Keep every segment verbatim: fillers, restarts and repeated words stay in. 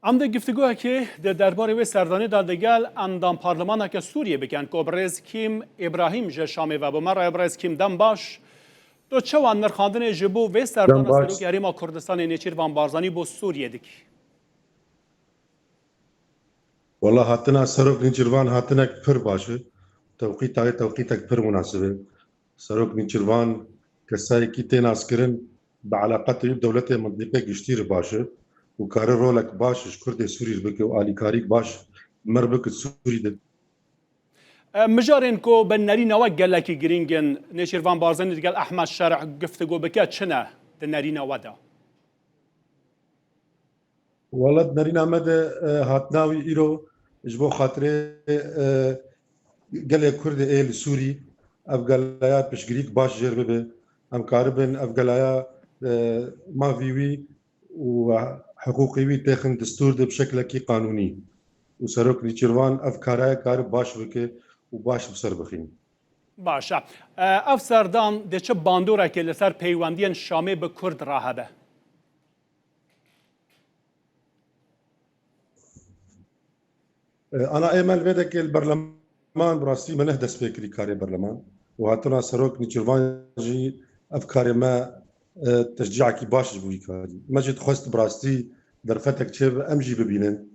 Em dê giftigoyekê di derbarê wê serdanê de digel endam parlemaneke Sûriyê bikin ku birêz Kîm Îbrahîm ji Şamê ve bû. Merhaba birêz Kîm, dem baş. Tu çawa nirxandinê ji bo vê serdana Serokê Herêma Kurdistanê Nêçîrvan Barzanî bo Sûriyê dikî? Wala hatina Serok Nêçîrvan hatinek pir baş e. Tewqîta wê tewqîtek pir munasib e. Serok Nêçîrvan kesayekî tê naskirin, bi eleqatê wî bi dewletê mintîqê giştî re baş e û kare rolek baş ji Kurdê Sûrî re bike û alîkarîk baş bi me re bike Sûrî de. E, mijarên ku bi nerîna we gelekî girîng in, Nêçîrvan Barzanî digel Ehmed Şerh giftigo bike çi ne di nerîna we de? Wela di nerîna me de, e, hatina wî îro ji bo xatirê, e, gelê Kurdê ê li Sûrî, ev geleya piştgirîk baş jêr bibe. Em karibin ev geleya, e, mavî wî û hiqûqê wî têxin distûr de bi şeklekî qanûnî. Û Serok Nêçîrvan ev karaya kari baş bike û baş bi ser bixîn. Baş e. E, ev serdan dê çi bandorekê li ser peywendiyên Şamê bi Kurd re hebe? E, ana ê me li vê dekê li berleman bi rastî me neh dest pê kirî karê berleman û hatina Serok Nêçîrvan jî ev karê me, e, teşcîakî baş ji bo wî karî. Me jî dixwest bi rastî derfetek çêbe em jî bibînin.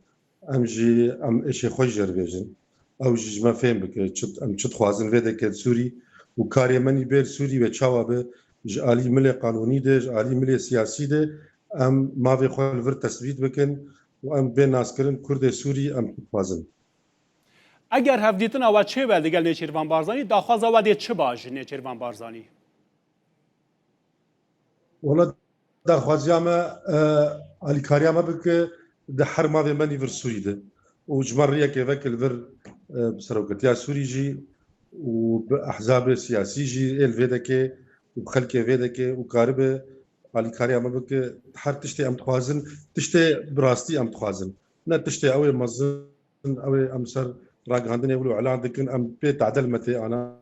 Em jî em êşê xwe jî jê re bêjin. Ew jî ji me fêm bike, çi, em çi dixwazin vê deke Sûrî û karê me nî bê li Sûrî wê çawa be, ji alî milê qanûnî de, ji alî milê siyasî de em mavê xwe li vir tesbît bikin û em bê naskirin Kurdê Sûrî em çi dixwazin. Eger hevdîtina we çê be digel Nêçîrvan Barzanî, daxwaza we dê çi ba ji Nêçîrvan Barzanî? Wela daxwaziya me, e, alîkariya me bike di her mavê me nî vir Sûrî de. Û ji me riyekê veke li vir, e, bi seroketiya Sûrî jî û bi ehzabê siyasî jî ê li vê dekê û bi xelkê vê dekê û karibe alîkariya me bike her tiştê em dixwazin, tiştê bi rastî em dixwazin. Ne tiştê ew ê mezin ew ê em ser ragihandinê wilo elan dikin, em pê tadel me tê ana.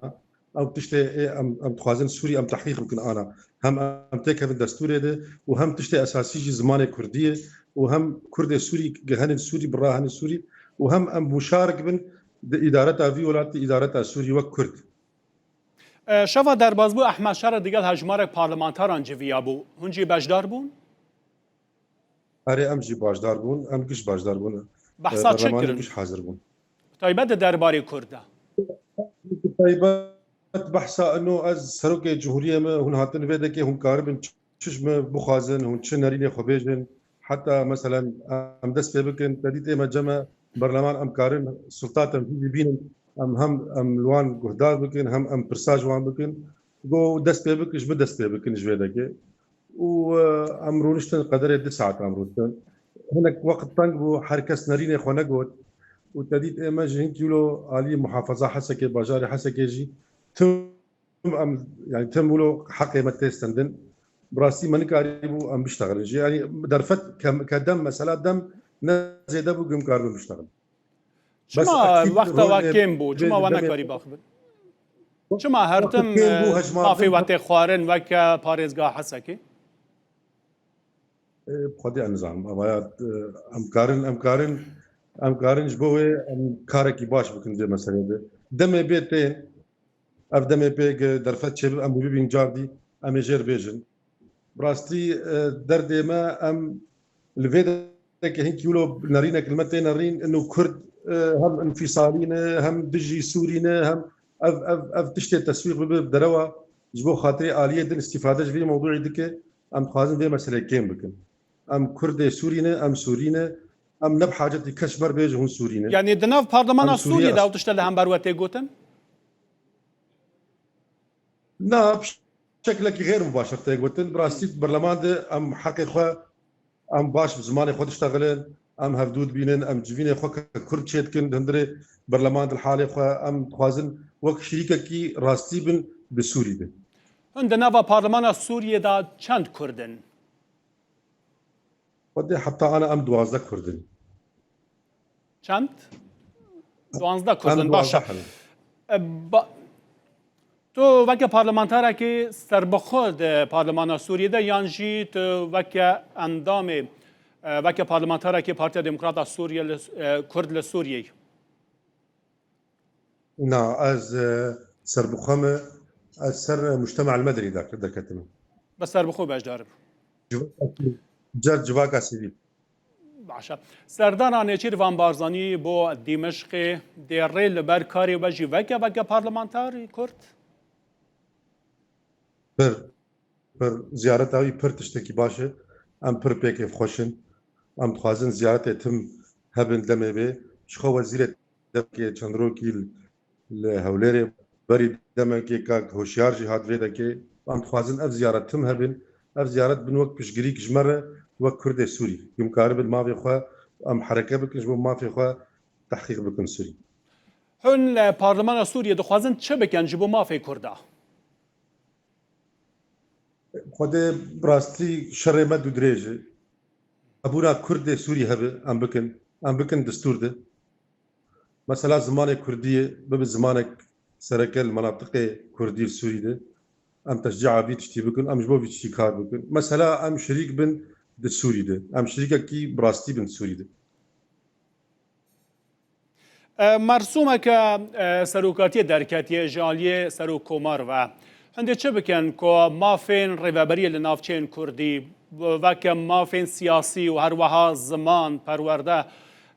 Ew tiştê ê em, em dixwazin Sûrî em tehqîq bikin ana. Hem em têkevin destûrê de û hem tiştê esasî jî zimanê kurdî ye û hem Kurdê Sûrî gihenên Sûrî bi rahenên Sûrî û hem em muşarik bin di îdareta vî welatî, îdareta Sûrî wek Kurd. E, şeva derbazbû Ehmed Şerh digel hejmarek parlamentaran civiya bû. Hûn jî beşdar bûn? Erê, em jî başdar bûn, em giş başdar bûn. Behsa çi kirin? Giş hazir bûn. Taybet di derbarê Kurd de. Taybet behsa ino ez serokê cumhuriyê me, hûn hatin vê dekê, hûn karibin çi ji me bixwazin, hûn çi nerînê xwe bêjin. Heta meselen em dest pê bikin, te dît ê me cem e, berleman em karin sultatem hîvî bînin, em hem em li wan guhdar bikin, hem em pirsa ji wan bikin. Go dest pê bikin, ji min dest pê bikin ji vê dekê. û, e, em rûniştin qederê du saet em rûniştin. Hinek wext teng bû, her kes nerînê xwe negot. Û te dît ê me ji hin kîlo alî muhafaza Hesekê, bajarê Hesekê jî tim em, yani tim wilo heqê me tê stendin. Bi rastî me nikarîbû em biştexilin jî. Yani derfet ke, ke dem, mesela dem ne zêde bû, ku em karibin biştexilin. Çima wexta we kêm bû? Çima we nekarî baxivin? Çima her tim mafê we tê xwarin weke parêzgeha Hesekê? Xwedî ez nizanim. Ama ya, e, em karin, em karin, em karin ji bo wê em karekî baş bikin vê meselê de. Demê bê tên, ev demê pê derfet çêbib, em bibîn cardî, em ê jêr bêjin. Bi rastî, e, derdê me, em li vê dereke hinkî wilo nerînek li me tê nerîn, ino Kurd, e, hem înfîsalî ne, hem dijî Sûrî ne, hem ev, ev, ev tiştê teswîq bibe bi derewa, ji bo xatirê aliyê din îstîfade ji vê mewdûî dike, em dixwazin vê meselê kêm bikin. Em Kurdê Sûrî ne, em Sûrî ne, em ne bi hacetî kes ji me re bêje hûn Sûrî ne. Yanî di nav parlemana Sûriyê de ew tişte li hember we tê gotin? Na, bi şeklekî xêr mubaşir tê gotin. Bi rastî di berleman de em heqê xwe, em baş bi zimanê xwe diştexilin, em hevdû dibînin, em civînê xwe ke kurd çêdikin di hundirê berleman de li halê xwe, em dixwazin wek şirîkekî rastî bin di Sûrî de. Hûn di nava parlemana Sûriyê de çend kurd in? Xwedê heta ana em duwazdeh kurd in. Çend? Duwazdeh kurd in, baş e. E, ba-, tu weke parlamentarekî serbixwe di parlemana Sûriyê de yan jî tu weke endamê, e, weke parlamenterekê Partiya Demokrata Sûriye li, e, Kurd li Sûriyeyê? Na, ez, e, serbixwe me, ez ser Mujtema el Medeni de-, derketime. Bi serbixwe beşdar bû. Civaka, cer civaka sivîl. Baş e. Serdana Nêçîrvan Barzanî bo Dîmeşqê dê rê li ber karê we jî veke, veke parlamenterê Kurd? Pir, pir ziyareta wî pir tiştekî baş e. Em pir pê kêfxweş in. Em dixwazin ziyaretê tim hebin demê vê. Ji xwe wezîrê demekê çend rokî li Hewlêrê, berî demekê kak Hoşyar jî hat vê dekê. Em dixwazin ev ziyaret tim hebin. Ev ziyaret bin wek piştgirîk ji me re, wek Kurdê Sûrî. Em karibin mafê xwe, em hereke bikin, ji bo mafê xwe tehqîq bikin Sûrî. Hûn li Parlemana Sûriyê dixwazin çi bikin ji bo mafê Kurda? Xwedê bi rastî şerê me dûdirêj e. Hebûna Kurd dê Sûrî hebe, em bikin. Em bikin destûr de. Mesela zimanê Kurdî ye, bibe zimanek sereke li menatiqê Kurdî li Sûrî de. Em teşcîa vî tiştî bikin, em ji bo vî tiştî kar bikin. Mesela em şirîk bin di Sûrî de. Em şirîkekî bi rastî bin di Sûrî de. E, mersûmeke, e, serokatiyê derketiye ji aliyê serokkomar ve. Hindê çi bikin ku mafên rêveberiyê li navçeyên Kurdî, weke mafên siyasî û her wiha ziman, perwerde,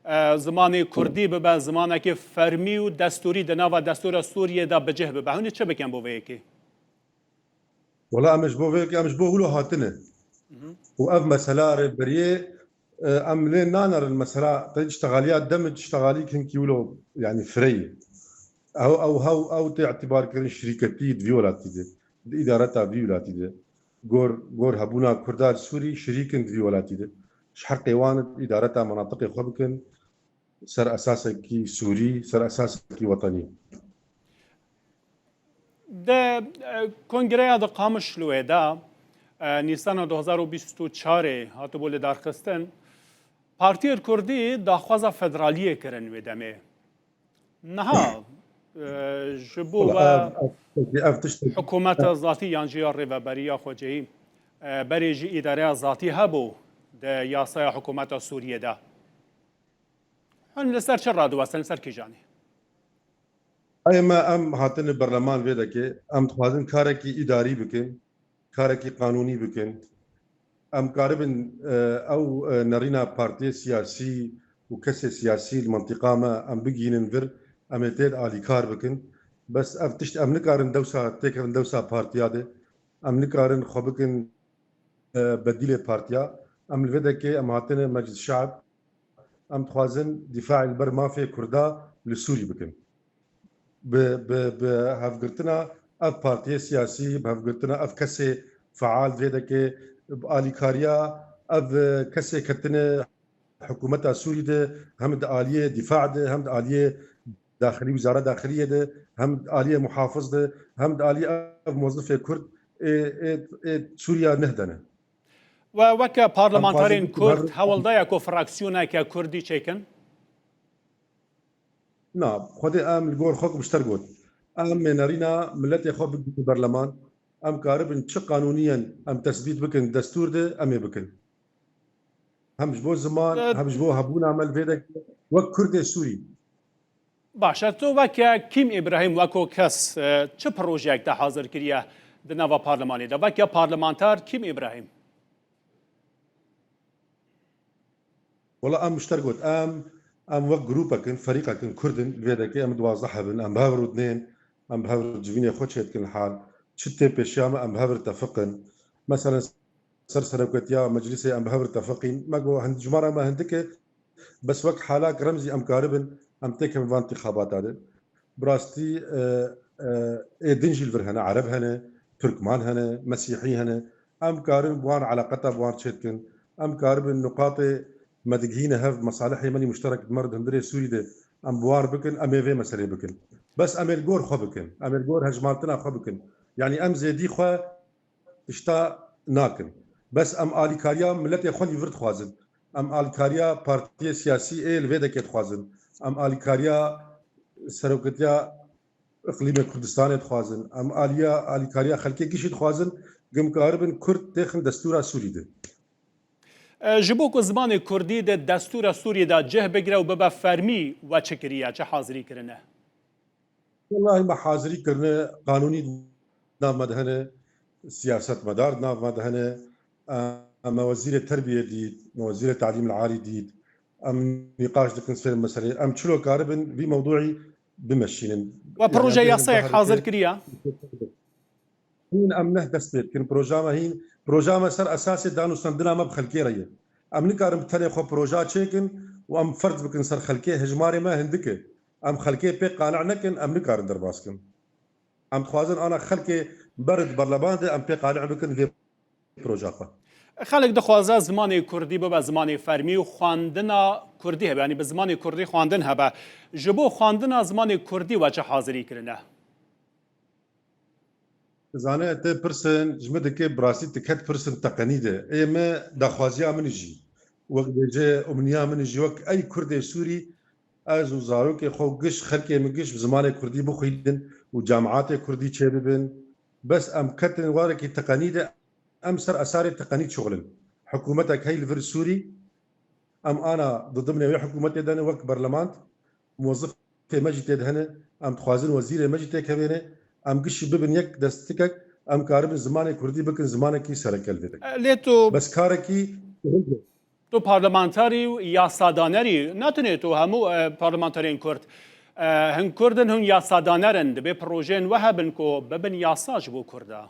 e, zimanê Kurdî bibe zimanekî fermî û destûrî di nava destûra Sûriyê de bi cih bibe? Hûn ê çi bikin bo vê yekê? Wela em ji bo vê, em ji bo wilo hatine. Û ev mesela rêberiyê, e, em lê nanerin mesela te iştexaliya dem iştexalî hinkî wilo, yani fireyî. Ew, ew, ew, ew tê îtibar kirin şirîketî di vî welatî de, di îdareta vî welatî de. Gor, gor hebûna Kurda li Sûrî şirîk in di vî welatî de. Ji heqê wan îdareta menatiqê xwe bikin. Ser esasekî Sûrî, ser esasekî wetenî. Di, e, kongreya di Qamişloyê de, e, Nîsana du hazar û bîst û çarê hatibû lidarxistin, partiyên Kurdî daxwaza federaliyê kirin wê demê. Niha, e, ji bo we hikûmeta zatî yan jî ya rêveberiya xwecihî, e, berê jî îdareya zatî hebû di yasaya hikûmeta Sûriyê de. Hûn li ser çi radiwestin, li ser kîjanê? Ê me em hatine berleman vê dekê, em dixwazin karekî îdarî bikin, karekî qanûnî bikin. Em karibin, e, ew, e, nerîna partiyê siyasî û kesê siyasî li mintîqa me em bigihînin vir, em ê tê de alîkar bikin. Bes ev tişt em nikarin dewsa têkevin dewsa partiya de. Em nikarin xwe bikin e, bedîlê partiya. Em li vê dekê em hatine Meclis Şe'b, em dixwazin dîfaê li ber mafê Kurda li Sûrî bikin. Bi, bi, bi hevgirtina ev partiyê siyasî, bi hevgirtina ev kesê feal vê dekê, bi alîkariya ev kesê ketine hikûmeta Sûrî de, hem di aliyê dîfa de, hem di aliyê daxilî, wizara daxiliyê de, hem di aliyê muhafiz de, hem di aliyê ev mozifê Kurd ê, ê, ê Sûriya neh de ne. We weke parlamenterên Kurd hewl daye ku fraksiyoneke Kurdî çêkin? Na, xwedê em li gor xwe ku bi ji te re got. Em ê nerîna miletê xwe bigihînin berleman. Em karibin çi qanûniyen em tesbît bikin destûr de, em ê bikin. Hem ji bo ziman, hem ji bo hebûna me li vê de wek Kurdê Sûrî. Baş e, tu weke Kîm Îbrahîm, weko kes, e, çi projeyek te hazir kiriye di nava parlemanê de? Weke parlamenter Kîm Îbrahîm? Wela em ji te re got, em, em wek grûpek in, ferîqek in, Kurd in, li vê dekê em duwazdeh heb in, em bi hev re dinên, em bi hev re civînê xwe çêdikin li hal. Çi tê pêşiya me, em bi hev re tefiq in. Meselen, ser seroketiya meclisê em bi hev re tefiq in. Me got, hind-, jimara me hindik e, bes wek halak remzî em karibin, em têkevin van întîxabata de. Bi rastî, e, e, ê din jî li vir hene, Ereb hene, Tirkman hene, Mesîhî hene. Em karin bi wan eleqeta bi wan çêdikin. Em karibin nuqatê me digihîne hev, mesalihê me lî muşterek di me re di hundirê Sûrî de em bi wan bikin, em ê vê meselê bikin. Bes em ê li gor xwe bikin. Em ê li gor hejmartina xwe bikin. Yanî em zêdî xwe tişta nakin. Bes em alîkariya miletê xwe lî vir dixwazin. Em alîkariya partiyê siyasî ê li vê dekê dixwazin. Em alîkariya seroketiya Iqlîmê Kurdistanê dixwazin. Em aliya, alîkariya xelkê gişî dixwazin. Em karibin Kurd têxin destûra Sûrî de. E, ji bo ku zimanê kurdî di destûra Sûriyê de cih bigire û bibe fermî, we çi kiriye, çi hazirî kirine? Wellahî me hazirî kirine, qanûnî nav me de hene, siyasetmedar nav me de hene. E, me wezîrê terbiyê dît, me wezîrê talîm li alî dît. Em nîqaş dikin ser meseleyê. Em çilo karibin vî mewdûî bimeşînin. We Yani proje em bêjin yasayek hazir kiriye? Hîn em neh dest pê dikin. Proja me hîn, proja me ser esasê danûstendina me bi xelkê re ye. Em nikarin bi tenê xwe proja çêkin û em ferz bikin ser xelkê, hejmarê me hindik e. Em xelkê pê qane nekin, em nikarin derbas kin. Em dixwazin ana xelkê ber di berleman de em pê qane bikin vê proja xwe. Xelk dixwaze zimanê kurdî bibe zimanê fermî û xwendina kurdî hebe, yanî bi zimanê kurdî xwendin hebe. Ji bo xwendina zimanê kurdî we çi hazirî kirine? Zane, te pirsin ji min dike, bi rastî diket pirsin teqenî de. Ê me daxwaziya min jî, wek bêje umniya min jî, wek ey Kurdê Sûrî, ez û zarokê xwe û giş xelkê min giş bi zimanê kurdî bixwînin û camiatê kurdî çêbibin. Bes em ketin warekî teqenî de, em ser esarê teqenî dişuxulin. Hikûmetek hey li vir Sûrî, em ana di dimnê wê hikûmetê de ne wek berlemant, muwezifê me jî tê de hene, em dixwazin wezîrê me jî têkevê ne, em gişî bibin yek destikek, em karibin zimanê kurdî bikin zimanekî sereke li vê de. E, lê tu Bes karekî Tu parlamenterî û yasadanerî, ne tenê tu, hemû, e, parlamenterên Kurd. E, hin Kurd in, hin yasadaner in. Dibê projeyên we hebin ku bibin yasa ji bo Kurda.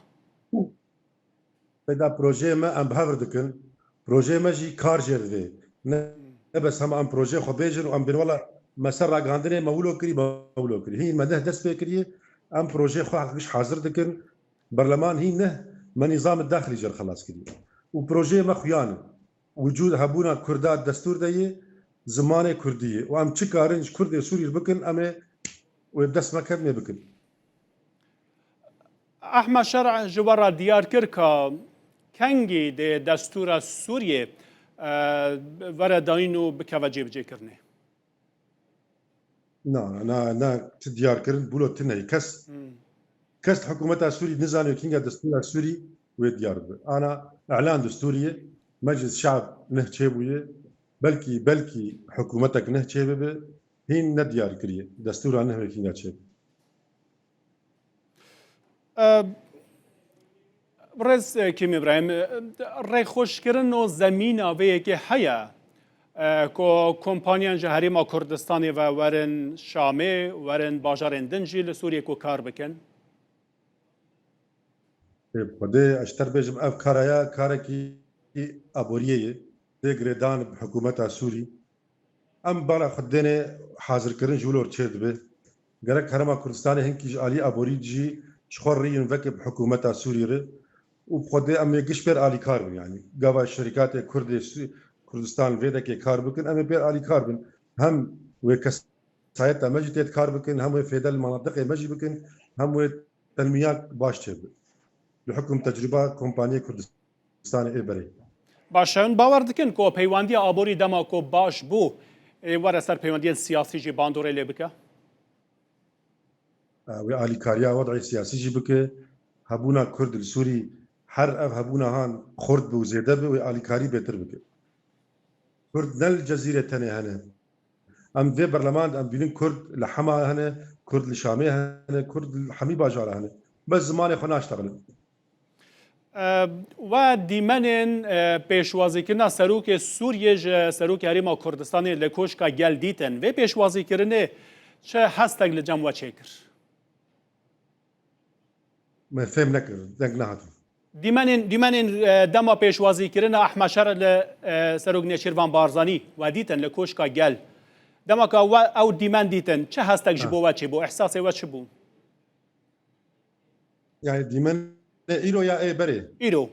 Peyda projeyê me em bi hev re dikin. Projeyê me jî kar jê didê. Ne, ne bes hema em projeyê xwe bêjin û em bên wela me ser ragihandinê me wilo kirî, me wilo kirî. Hîn me neh dest pê kiriye. Em projeyê xwe giş hazir dikin. Berleman hîn neh me nîzamê daxilî jê re xelas kiriye. Û projeyê me xuyan e. Wicûd hebûna Kurda destûr de ye, zimanê Kurdî ye. Û em çi karin ji Kurdê Sûrî re bikin, em ê wê bi dest me kevin ê bikin. Ehmed Şer'a ji we re diyar kir ka kengî dê destûra Sûriyê, e, were dayîn û bikeve cêbicêkirinê? Na, na, na, na, ti diyar kirin, bûlo tune ye. Kes, Hmm. kes hikûmeta Sûrî nizane kînga destûra Sûrî wê diyar bibe. Ana îlan destûrî ye, Meclis Şe'b neh çêbûye, belkî, belkî hikûmetek neh çêbibe, hîn ne diyar kiriye. Destûra neh wê kînga çêbibe. E, Birêz, e, Kîm Îbrahîm, e, rêxweşkirin û zemîna vê yekê heye, e, ku kompaniyan ji Herêma Kurdistanê ve werin Şamê, werin bajarên din jî li Sûriyê ku kar bikin? Ê, Xwedê, ez ji te re bêjim, ev kara ya karekî aboriyê ye. Tê girêdan bi hikûmeta Sûrî. Em bala xwe dêne hazirkirin ji wilo çê dibe. Gerek Herêma Kurdistanê hinkî ji alî aborî jî ji xwe rînin veke bi hikûmeta Sûrî re û bi Xwedê em ê giş pêr alîkar bin. Yanî gava şerîkatê Kurdê Sü-, Kurdistan vê dekê kar bikin, em ê pêr alîkar bin. Hem wê kesayeta me jî tê kar bikin, hem wê fêde li manatiqê me jî bikin, hem wê tenmiya baş çêbe. Li hukm tecrûba kompaniyê Kurdistanê ê berê. Baş e, hûn bawer dikin ku peywandiya aborî dema ku baş bû, ê were ser peywendiyên siyasî jî bandorê lê bike? Wê alîkariya wed'ê siyasî jî bike. Hebûna Kurd li Sûrî her ev hebûna han xurt be û zêde be, wê alîkarî bêtir bike. Kurd ne li Cezîrê tenê hene. Em vê berleman de em bînin Kurd li Hema hene, Kurd li Şamê hene, Kurd li hemî bajara hene. Bes zimanê xwe naştexilin. E, we dîmenên, e, pêşwazîkirina Serokê Sûriyê ji Serokê Herêma Kurdistanê li Koşka Gel dîtin. Vê pêşwazîkirinê çi hestek li cem we çêkir? Me fêm nekir, deng nehatin. Dîmenên, dîmenên, e, dema pêşwazîkirina Ehmed Şer li, e, Serok Nêçîrvan Barzanî we dîtin li Koşka Gel. Dema ka we ew dîmen dîtin, çi hestek ji Ha. bo we çêbû? Îhsasê we çi bû? Yani dîmenê îro ya ê berê? Îro.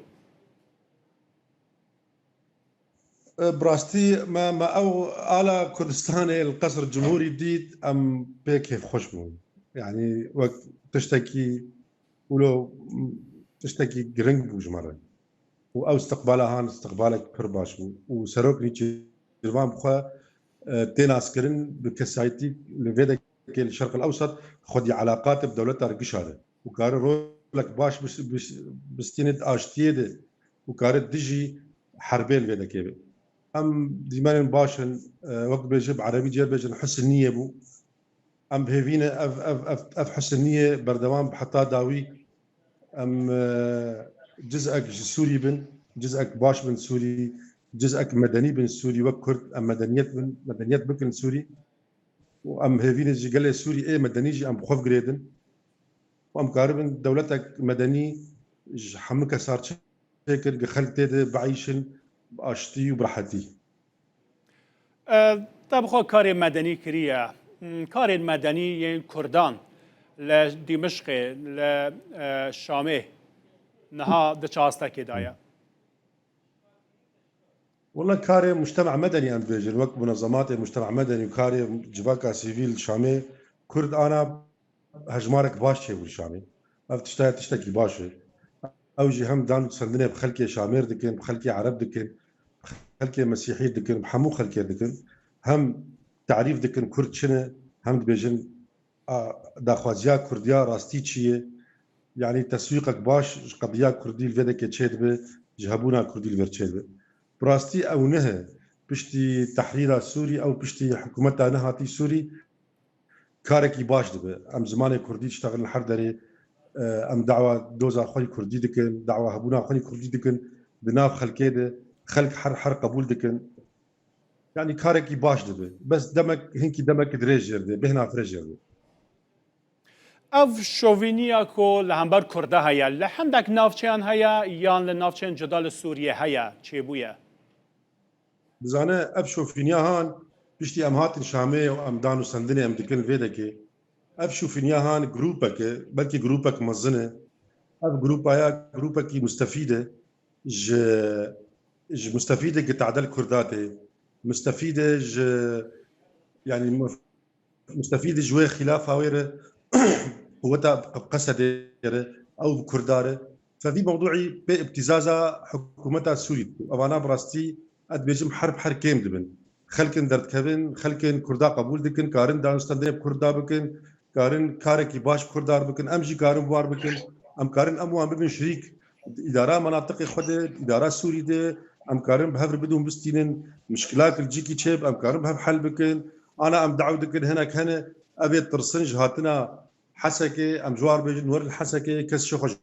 E, bi rastî me, me ew ala Kurdistanê li Qesr Cumhurî dît, em pê kêfxweş bûn. Yanî wek tiştekî wilo, tiştekî giring bû ji me re. Û ew istiqbala han istiqbalek pir baş bû. Û Serok Nêçîrvan bi xwe, e, tê naskirin bi kesayetî li vê dekê li Şerq el Ewsat xwedî eleqatê bi dewleta re gişare. Û kare rolek baş bis-, bis-, bistîne di aştiyê de û kare dijî herbê li vê dekê be. Em dîmenên baş in, e, wek bêje bi erebî cê bêjin husn niyê bû. Em bi hêvî ne ev, ev, ev, ev husn niyê berdewam bi heta dawî. Em, e, cizek ji Sûrî bin, cizek baş bin Sûrî, cizek medenî bin Sûrî, wek Kurd em medeniyet bin, medeniyet bikin Sûrî. Û em hêvî ne ji gelê Sûrî ê medenî jî em bi xwe bigirêdin. Û em karibin dewletek medenî ji hemû kesar çêkir, gi xelk tê de bieyşin bi aştî û bi rehetî. E, te bi xwe karê medenî kiriye. Hmm, karên medenî yên Kurdan li Dîmişqê, li, e, Şamê niha di çi astekê de ye? Wela karê mujtema medenî em dibêjin, wek munezematê mujtema medenî û karê civaka sivîl Şamê Kurd ana hejmarek baş çêbû li Şamê. Ev tişta ye, tiştekî baş e. Ew jî hem dan û sendinê bi xelkê Şamêr dikin, bi xelkê Ereb dikin, bi xelkê Mesîhî dikin, bi hemû xelkê dikin. Hem tarîf dikin Kurd çi ne, hem dibêjin, a, daxwaziya Kurdiya rastî çi ye? Yanî teswîqek baş ji qediya Kurdî li vê dekê çêdibe, ji hebûna Kurdî li vir çêdibe. Bi rastî ew nihe. Piştî tehrîra Sûrî, ew piştî hikûmeta nehatî Sûrî, karekî baş dibe. Em zimanê Kurdî diştexilin her derê, e, em dawa doza xwe yî Kurdî dikin, dawa hebûna xwe yî Kurdî dikin, di nav xelkê de xelk her her qebûl dikin. Yanî karekî baş dibe. Bes demek, hinkî demek dirêj jê re de, bêhna firê jê re de. Ev şovîniya ku li hember Kurda heye, li hindek navçeyan heye yan li navçeyên cuda li Sûriyê heye, çêbûye? Bizane ev şofîniya han piştî em hatin Şamê û em dan û sendinê em dikin vê dekê. Ev şofîniya han grûpek e, belkî grûpek mezin e. Ev grûpa ya grûpekî mustefîd e ji, ji mustefîdê ki tadel Kurda tê. Mustefîd e ji, yanî mustefîd ji wê xîlafa wê re quweta Qesedê re, ew bi Kurda re. Fe vî mewduî pê îbtîzaza hikûmeta Sûrî dike. Evana bi rastî ez dibêjim herb her kêm dibin. Xelkin derdikevin, xelkin Kurda qebûl dikin, karin danûstendinê bi Kurda bikin, karin karekî baş bi Kurda re bikin, em jî karin bi wan bikin, em karin em wan bibin şirîk. Îdara menatiqê xwe de, îdara Sûrî de, em karin bi hev re bidûn bistînin, mişkilak li cîkî çêb, em karin bi hev hel bikin. Ana em daw dikin, hinek hene, ev ê tirsin ji hatina Hesekê, em ji wan re bêjin, werin li Hesekê, kes şêxwe ji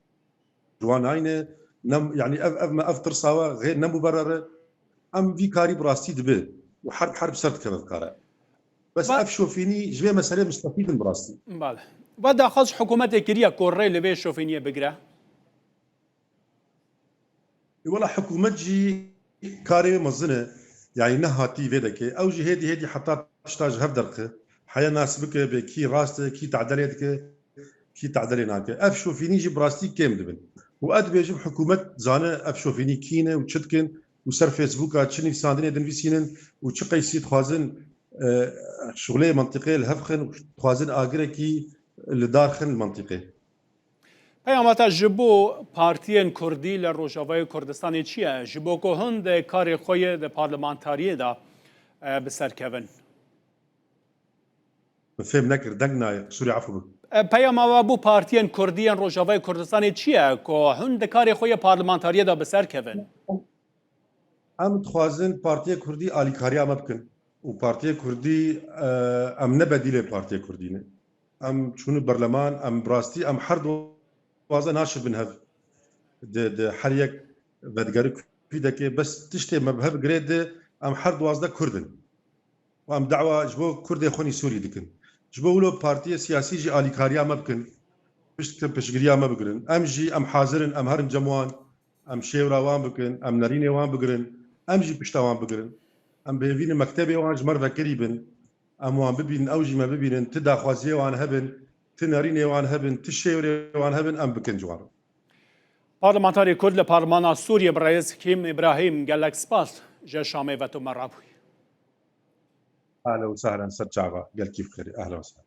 wan nayne. Nem, yanî ev, ev me, ev tirsa we xêr ne muberer e. Em vî karî bi rastî dibe û herb, herb ser dikeve vî kare. Bes Ba- ev şofînî ji vê meselê mustefîd in bi rastî. Bale. Va daxwaz ji hikûmetê kiriye ku rê li vê şofîniyê bigire? Ê, wela hikûmet jî karê wê mezin e. Yanî nehatî vê deke. Ew jî hêdî hêdî heta tişta ji hev derxe. Heya nas bike bê kî rast e, kî tedelê dike, kî tedelê nake. Ev şofînî jî bi rastî kêm dibin. Û ez dibêjim hikûmet zane ev şofînî kî ne û çi dikin û ser Facebooka çi nivîsandinê dinivîsînin û çi qeysî dixwazin, e, şixulê mentiqê li hev xin û dixwazin agirekî li dar xin li mentiqê. Peyama te ji bo partiyên Kurdî li Rojavayê Kurdistanê çi ye? Ji bo ku hûn di karê xwe yê di parlamentariyê de, e, bi ser kevin? Min fêm nekir, deng nayê, qisûrê efû bik. E, peyama we bo partiyên Kurdî yên Rojavayê Kurdistanê çi ye ku hûn di karê xwe yê parlamentariyê de bi ser kevin? Em dixwazin Partiya Kurdî alîkariya me bikin û Partiya Kurdî, e, em ne bedîlê Partiya Kurdî ne. Em çûne berleman, em bi rastî, em her duwazdeh naşibin hev. Di, di her yek vedigerî kûdekê, bes tiştê me bi hev girê di, em her duwazdeh Kurd in. Û em dawa ji bo Kurdê xwe nî Sûrî dikin. Ji bo wilo partiyê siyasî jî alîkariya me bikin, pişt piştgiriya me bigirin. Em jî, em hazir in, em herin cem wan, em şêwra wan bikin, em nerînê wan bigirin, em jî pişta wan bigirin. Em bi hêvî ne mektebê wan ji me re vekirî bin, em wan bibînin, ew jî me bibînin, ti daxwaziyê wan hebin, ti nerînê wan hebin, ti şêwrê wan hebin, em bikin ji wan re. Parlamentarê Kurd li Parlemana Sûriyê birêz Hekîm Îbrahîm, gelek spas ji Şamê ve tu me re bûyî. Ehlen û sehlen, ser çava, gelkî bi xêrî. Ehlen û sehlen.